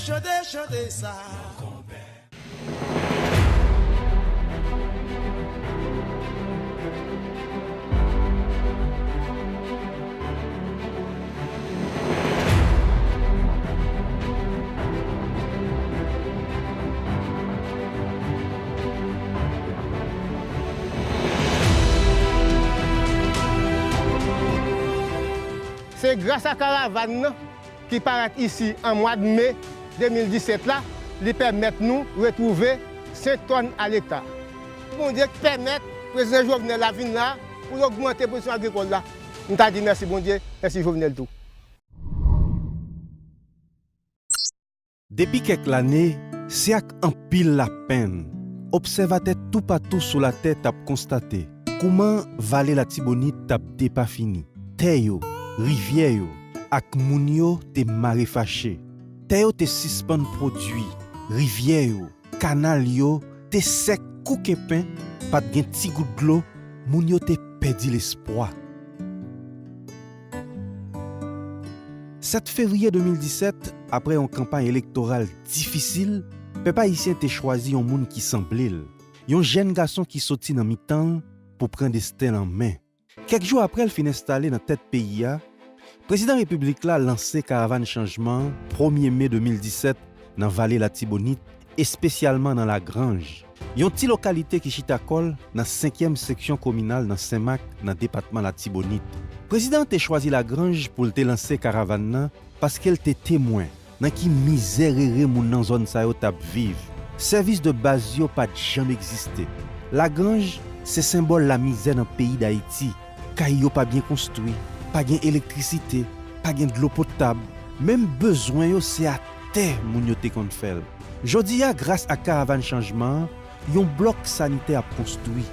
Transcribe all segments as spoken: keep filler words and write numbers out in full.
Chante, chante sa. Se gras a karavàn nan ki parèt isi an mwa d me de mil disèt la, li pèmèt nou retwouve senk tòn a lekta. Bondye k pèmèt Prezidan Jovenel la vin la pou l ogmante pwodiksyon agrikòl la. M ta di mèsi Bondye, mèsi Jovenel tou. Depi kèk lane, se ak anpil lapenn, obsèvatè toupatou sou latè t ap konstate kouman Vale Latibonit t ap depafini. Tè yo, rivyè yo, ak moun yo te mare fache. Tè yo te sispann pwodui, rivyè yo, kanal yo te sèk kou kenpen, pa t gen ti gout dlo, moun yo te pèdi lespwa. Sèt fevriye de mil disèt, apre yon kanpay elektoral difisil, pèp ayisyen te chwazi yon moun ki sanble l, yon jèn gason ki soti nan mitan l pou pran desten l an men. Kèk jou apre l fin enstale nan tèt peyi a, Prezidan Repiblik la lanse Karavàn Chanjman an premye me de mil disèt nan Vale Latibonit, espesyalman nan Lagranj, yon ti lokalite ki chita kò l nan senkyèm seksyon kominal nan Senmak, nan depatman Latibonit. Prezidan an te chwazi Lagranj pou l te lanse karavàn nan paske l te temwen nan ki mizè rere moun nan zòn sa yo t ap viv. Sèvis de baz yo pa t janm egziste. Lagranj se senbòl lamizè nan peyi Dayiti. Kay yo pa byen konstwi, pa gen elektrisite, pa gen dlo potab. Menm bezwen yo se atè moun yo te konn fè l. Jodi a, gras ak Karavàn Chanjman an, yon blòk sanitè ap konstwi.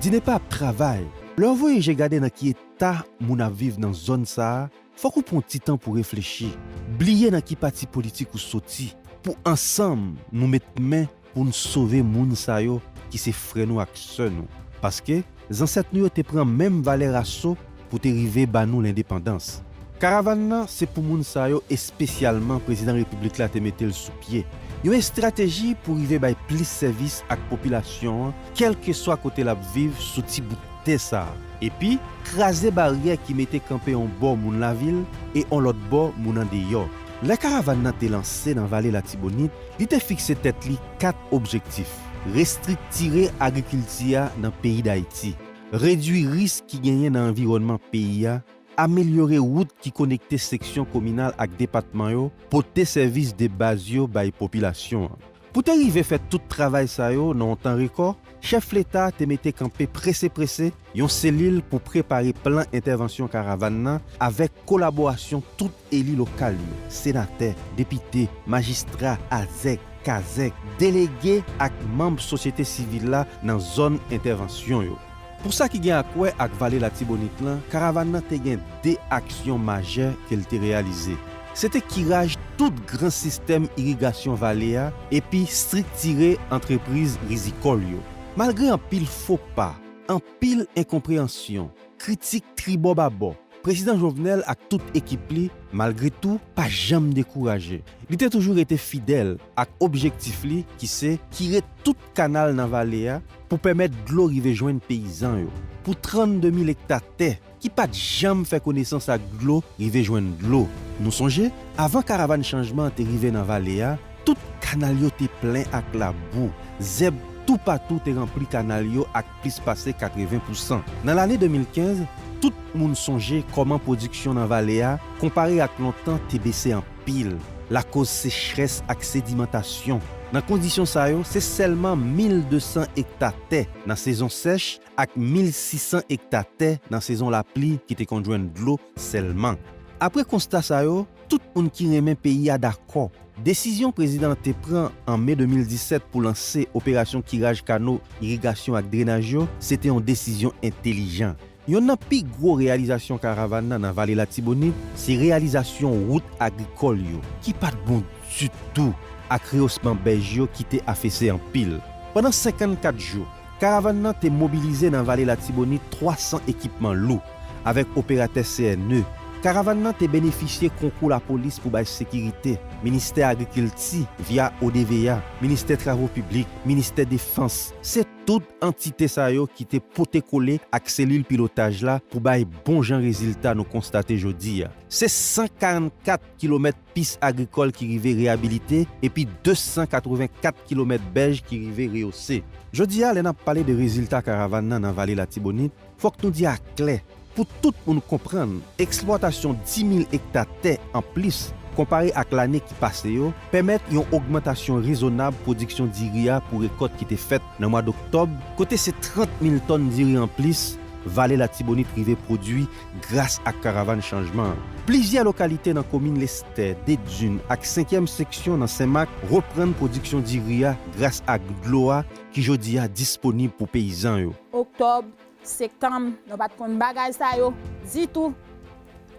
Dinepa ap travay. Lè w voye je gade nan ki eta moun ap viv nan zòn sa a, fòk ou pran yon ti tan pou reflechi. Bliye nan ki pati politik ou soti, pou ansanm nou met men pou n sove moun sa yo ki se frè nou ak sè nou. Paske zansèt nou yo te pran menm valè raso pou te rive ba nou lendepandans. Karavàn nan se pou moun sa yo espesyalman Prezidan Repiblik la te mete l sou pye. Yon estrateji pou rive bay plis sèvis ak popilasyon an, kèlkeswa kote l ap viv sou ti bout tè sa a. Epi, kraze baryè ki mete kanpe yon bò moun lavil e yon lòt bò moun andeyò. Lè karavàn nan te lanse nan Vale Latibonit, li te fikse tèt li kat objektif: restriktire agrikilti a nan peyi Dayiti, redui risk ki genyen nan anviwònman peyi a, amelyore wout ki konekte seksyon kominal ak depatman yo, pote sèvis de baz yo bay popilasyon an. Pou te rive fè tout travay sa yo nan yon tan rekò, chèf Leta te mete kanpe prese prese yon selil pou prepare plan entèvansyon karavàn nan avèk kolaborasyon tout eli lokal yo, senatè, depite, majistra, azèk, kazèk, delege ak manm sosyete sivil la nan zòn entèvansyon yo. Pou sa ki gen ak wè ak Vale Latibonit lan, karavàn nan te gen de aksyon majè ke l te reyalize. Se te kiraj tout gran sistèm irigasyon vale a epi estriktire antrepriz rizikòl yo. Malgre anpil fo pa, anpil enkonpreyansyon, kritik tribò babò, Prezidan Jovenel ak tout ekip li, malgre tou, pa janm dekouraje. Li te toujou rete fidèl ak objektif li ki se kire tout kanal nan vale a pou pèmèt dlo rive jwenn peyizan yo. Pou trannde mil ekta tè ki pa t janm fè konesans ak dlo rive jwenn dlo. Nou sonje, avan Karavàn Chanjman an te rive nan vale a, tout kanal yo te plen ak labou. Zèb toupatou te ranpli kanal yo ak plis pase katreven pousan. Nan lane de mil kenz, tout moun sonje kòman pwodiksyon nan vale a, konpare ak lontan, te bese anpil lakoz sechrès ak sedimantasyon. Nan kondisyon sa yo, se sèlman mil de san ekta tè nan sezon sèch ak mil sis san ekta tè nan sezon lapli ki te konn jwenn dlo sèlman. Apre konsta sa yo, tout moun ki renmen peyi a dakò. Desizyon prezidan an te pran an me de mil disèt pou lanse operasyon kiraj kano, irigasyon ak drenaj yo, se te yon desizyon entelijan. Yonn nan pi gwo reyalizasyon karavàn nan nan Vale Latibonit se reyalizasyon wout agrikòl yo, ki pa t bon ditou, ak rehosman bèj yo ki te afese anpil. Pandan senkannkat jou, karavàn nan te mobilize nan Vale Latibonit twa san ekipman lou, avèk operatè C N E, Karavàn nan te benefisye konkou lapolis pou bay sekirite, Ministè Agrikilti via O D V A, Ministè Travo Piblik, Ministè Defans. Se tout antite sa yo ki te pote kole ak selil pilotaj la pou bay bon jan rezilta nou konstate jodi a. Se san karannkat kilomèt pis agrikòl ki rive reyabilite epi de san katrevenkat kilomèt bèj ki rive reyose. Jodi a, lè n ap pale de rezilta karavàn nan nan Vale Latibonit, fòk nou di aklè, pou tout moun konprann, eksplwatasyon dis mil ekta tè anplis konpare ak lane ki pase yo pèmèt yon ogmantasyon rezonab pwodiksyon diri a pou rekòt ki te fèt nan mwa doktòb, kote se trant mil tòn diri anplis Vale Latibonit rive pwodui gras ak karavàn chanjman an. Plizyè lokalite nan komin Lestè, Dedin ak senkyèm seksyon nan Senmak reprann pwodiksyon diri a gras ak dlo a ki jodi a disponib pou peyizan yo. Oktòb, septanm, nou pa t konn bagay sa yo ditou.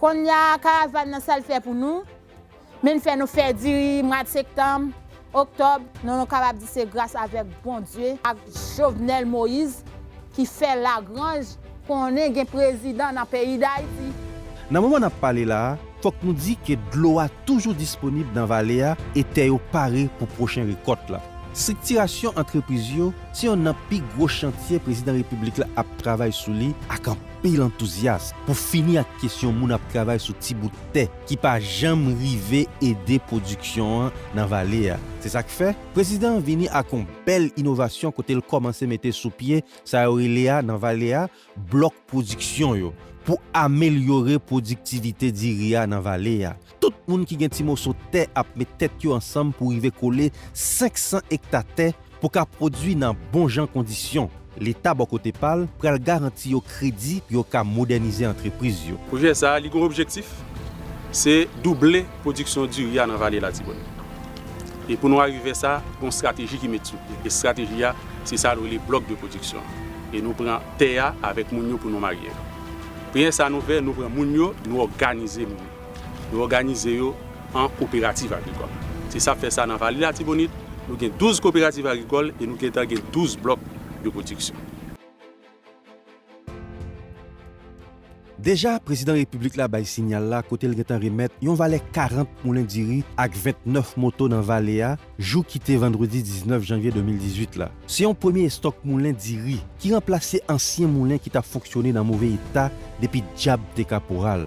Kounye a, karavàn nan sa l fè pou nou, men l fè nou fè diri mwa septanm, oktòb, nou, nou kapab di se gras avèk Bondye ak Jovenel Moïse ki fè Lagrange konnen gen prezidan nan peyi Dayiti. Nan moman n ap pale la a, fòk nou di ke dlo a toujou disponib nan vale a e tè yo pare pou pwochen rekòt la. Estriktirasyon antrepriz yo se yonn nan pi gwo chantye Prezidan Repiblik la ap travay sou li ak anpil antouzyas pou fini ak kesyon moun ap travay sou ti bout tè ki pa janm rive ede pwodiksyon an nan vale a. Se sa k fè, Prezidan an vini ak yon bèl inovasyon kote l kòmanse mete sou pye sa yo rele a nan vale a, blòk pwodiksyon yo, pou amelyore pwodiktivite diri a nan vale a. Tout moun ki gen ti moso tè ap met tèt yo ansanm pou rive kole senk san ekta tè pou ka pwodui nan bon jan kondisyon. Leta bò kote pa l pral garanti yo kredi pou yo ka modènize antrepriz yo. Pwojè sa a, li gen objektif, se double pwodiksyon diri a nan Vale Latibonit. E pou nou arive sa, gon estrateji ki met sou pye. E estrateji a, se sa nou rele blòk de pwodiksyon. E nou pran tè a avèk moun yo pou nou marye. Premye sa nou fè, nou pran moun yo, nou òganize moun yo. Nou òganize yo an koperativ agrikòl. Se sa k fè sa nan Vale Latibonit, nou gen douz koperativ agrikòl e nou gentan gen douz blòk de pwodiksyon. Deja, Prezidan Repiblik la bay sinyal la kote l gentan remèt yon valè karant moulen diri ak ventnèf moto nan vale a, jou ki te vandredi diznèf janvye de mil dizuit la. Se yon premye estòk moulen diri ki ranplase ansyen moulen ki t ap fonksyone nan move eta depi dyab te kaporal.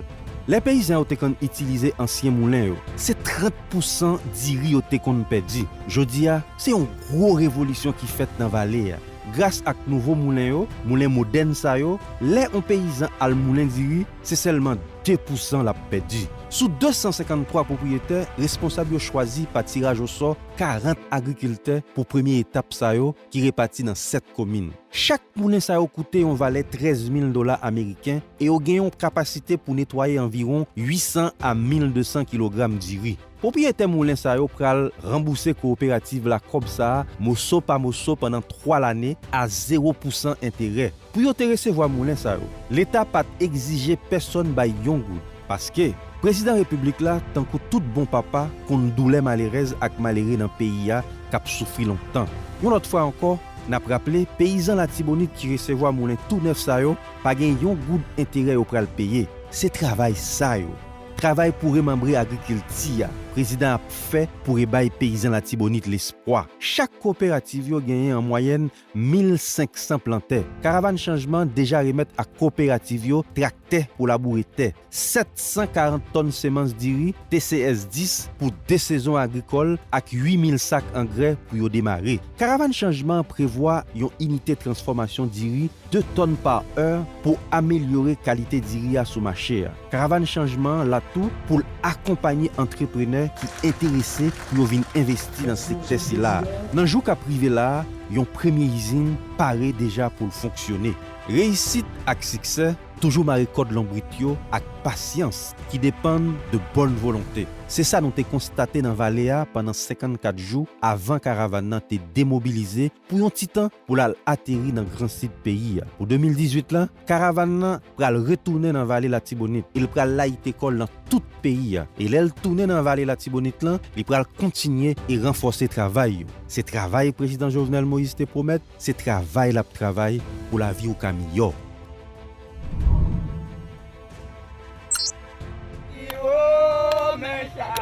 Lè peyizan yo te konn itilize ansyen moulen yo, se trant pousan diri yo te konn pèdi. Jodi a, se yon gwo revolisyon ki fèt nan vale a. Gras ak nouvo moulen yo, moulen modèn sa yo, lè yon peyizan al moulen diri, se sèlman de pousan l ap pèdi. Sou de san senkanntwa pwopriyetè, responsab yo chwazi pa tiraj osò karant agrikiltè pou premye etap sa yo ki repati nan sèt komin. Chak moulen sa yo koute yon valè trèz mil dola ameriken e yo gen yon kapasite pou netwaye anviwon uit san a mil de san kilogram diri. Pwopriyetè moulen sa yo pral ranbouse kowoperativ la kòb sa a moso pa moso pandan twa lane a zewo pousan enterè. Pou yo te resevwa moulen sa yo, Leta pa t egzije pèsonn bay yon goud, paske Prezidan Repiblik la, tankou tout bon papa, konn doulè malerèz ak malere nan peyi a k ap soufri lontan. Yon lòt fwa ankò, n ap raple, peyizan Latibonit ki resevwa moulen tou nèf sa yo, pa gen yon goud enterè yo pral peye. Se travay sa yo, travay pou remanbre agrikilti a, Prezidan ap fè pou rebay peyizan Latibonit lespwa. Chak kowoperativ yo genyen an mwayèn mil senk san plantè. Karavàn Chanjman deja remèt ak kowoperativ yo traktè pou laboure tè, sèt san karant tòn semans diri T C S dis pou de sezon agrikòl ak uit mil sak angrè pou yo demare. Karavàn Chanjman prevwa yon inite transfòmasyon diri de tòn pa è pou amelyore kalite diri a sou mache a. Karavàn Chanjman an la tou pou l akonpanye antreprenè ki enterese pou yo vin envesti nan sektè sila a. Nan jou k ap rive la a, yon premye izin pare deja pou l fonksyone. Reyisit ak siksè toujou mare kòd lonbrit yo ak pasyans ki depann de bòn volonte. Se sa nou te konstate nan vale a pandan senkannkat jou avan karavàn nan te demobilize pou yon ti tan pou l al ateri nan Gran Sid peyi a. Pou de mil dizuit la, karavàn nan pral retounen nan Vale Latibonit e l pral layite kò l nan tout peyi a. E lè l tounen nan Vale Latibonit lan, li pral kontinye e ranfòse travay yo. Se travay Prezidan Jovenel Moïse te pwomèt, se travay l ap travay pou lavi w ka miyò.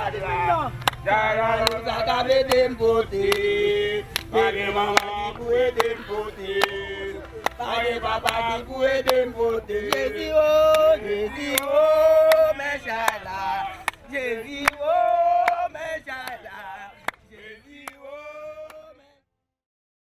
Sa ka ede m pote. Pa gen manman ki pou ede m pote. Pa gen papa ki pou ede m pote. Jezi, o Jezi,